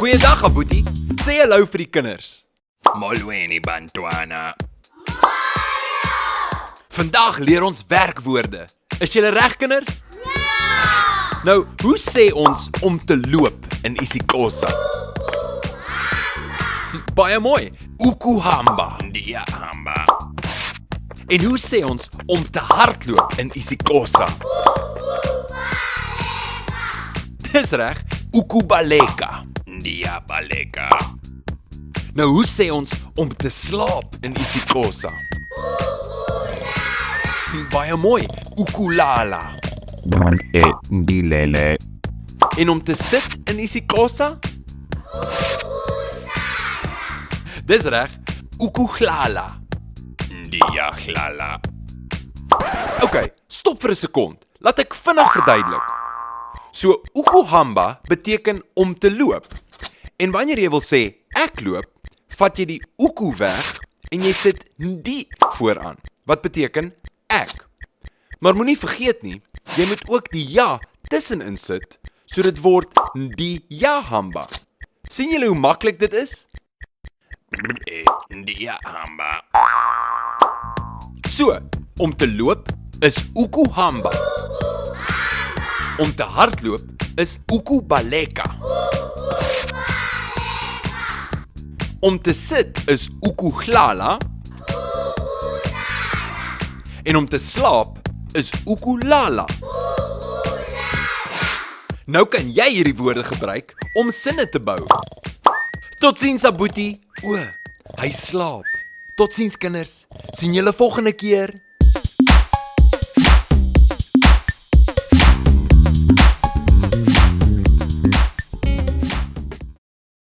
Goeiedag, Abuti. Sê hallo vir die kinders. Molweni bantwana. Vandag leer ons werkwoorde. Is julle reg, kinders? Ja! Nou, hoe sê ons om te loop in isiXhosa? Baie mooi. Ukuhamba. Ndiyahamba. En hoe sê ons om te hardloop in isiXhosa? Dis reg, ukubaleka. Ndiyabaleka. Nou hoe sê ons om te slaap in isiXhosa? Baie mooi, ukulala. E ndilele. En om te sit in isiXhosa? Dis reg, ukuhlala. Ndiyahlala. OK, stop vir 'n sekond. Laat ek vinnig verduidelik. So ukuhamba beteken om te loop. En wanneer jy wil sê ek loop, vat jy die uku weg en jy sit ndi vooraan, wat beteken ek. Maar moenie vergeet nie, jy moet ook die ja tussenin sit, so dit word ndiyahamba. sien julle hoe maklik dit is? E ndiyahamba. So, om te loop is ukuhamba. Om te hardloop is ukubaleka. Om te sit is ukuhlala. En om te slaap is ukulala. Nou kan jy hierdie woorde gebruik om sinne te bou. Totsiens, Abuti. O, hy slaap. Totsiens, kinders. Sien julle volgende keer.